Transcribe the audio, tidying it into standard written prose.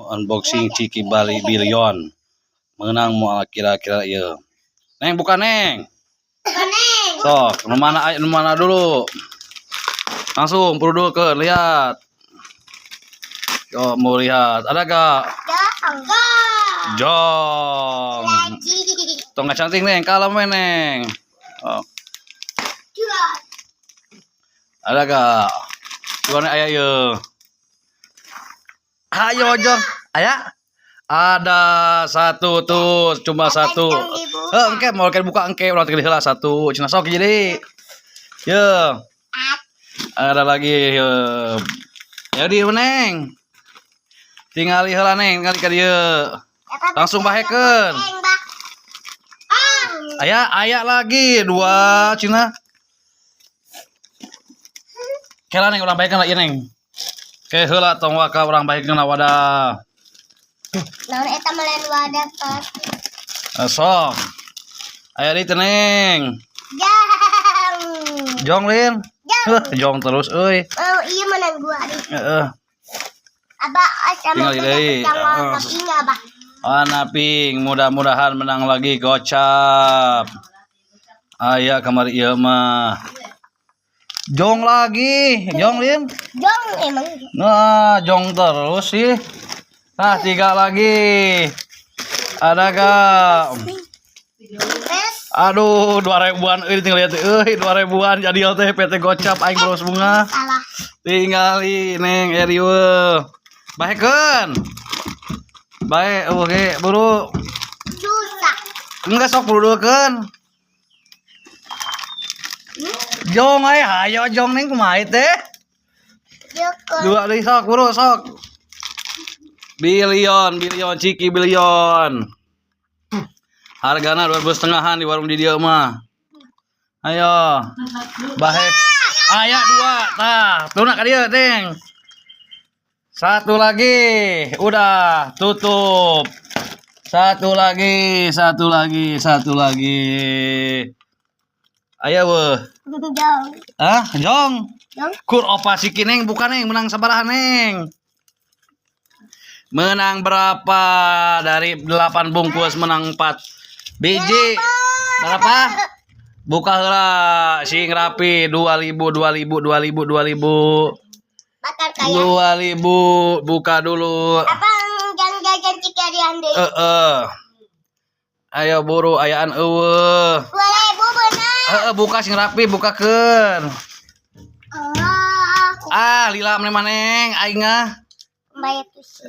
Unboxing Ciki Bali Billion. Menang moal kira-kira ieu? Neng, buka, Neng. Neng. Sok, nu mana, nu mana dulu? Langsung ke lihat. Yo, mau lihat. Ada gak? Enggak. Jong. Lagi. Tong nggak cantik, Neng, kalem we, Neng. Oh, Dua. Ada gak? Dua aya ieu. Ayo, Jong. Aya? Ada satu tuh, cuma satu. Yang dibuka. Eh, engke mau kayak buka engke urang tinggal heula satu. Cenah sok jadi. Ye. Ada lagi ye. Ya di Neng. Tingali heula, Neng, tingali ka dieu. Langsung bahekeun. Neng, bah. Ah. Aya, aya lagi dua cenah. Kela, Neng, urang bahekeun ieu, Neng. Ke heula, tong waka, urang bahekeun wadah. Naon eta mah wadah pas. Eh, sok. Aya di teu, Neng? Jang. Jong, Lin. Jong. Heuh, jong terus euy. Oh, iya menang gua nih. Heeh. Abah, sama Tinggal deui. yang warna Heeh. pink, Abah. Warna pink, mudah-mudahan menang lagi gocap. Aya kamari ieu mah. Jong lagi, jong, Lin. Jong emang. Nah, jong terus sih. Nah, tiga lagi. Ada gak? Terus Aduh, 2 ribuan euy, tinggal lihat euy, 2 ribuan jadi teh PT gocap aing terus bunga. Salah. Tingali, Neng, erieu. Bahekeun. Bae, oke, buru. Susah. Enggak, sok buru keun. Jong ay, hayo jong, Neng, kumaha teh? Joko. Dua deui, sok buru sok. Billion, billion, Ciki billion. Hargana 2.500-an di warung di dieu mah. Ayo. Bahe. Aya dua, tah, tuna ka dieu, Neng. Satu lagi, udah tutup. Satu lagi, satu lagi, satu lagi. Ayo, weh. Jong. Ah, jong. Jong. Kur opat siki, Neng, bukan, Neng, menang sabaraha, Neng? Menang berapa? Dari 8 bungkus menang 4 biji. Berapa? Buka heula sing rapi. 2000, 2000, 2000, 2000. Bakar kayak. 2000, buka dulu. Apa jangan jajan Ciki Arian deh. Heeh. Ayo buru, ayaan euweuh. 2000 benar. Heeh, buka sing rapi, bukakeun. Oh, aku Ah, lila maneh, Neng, aing ah. bayar tuh sih.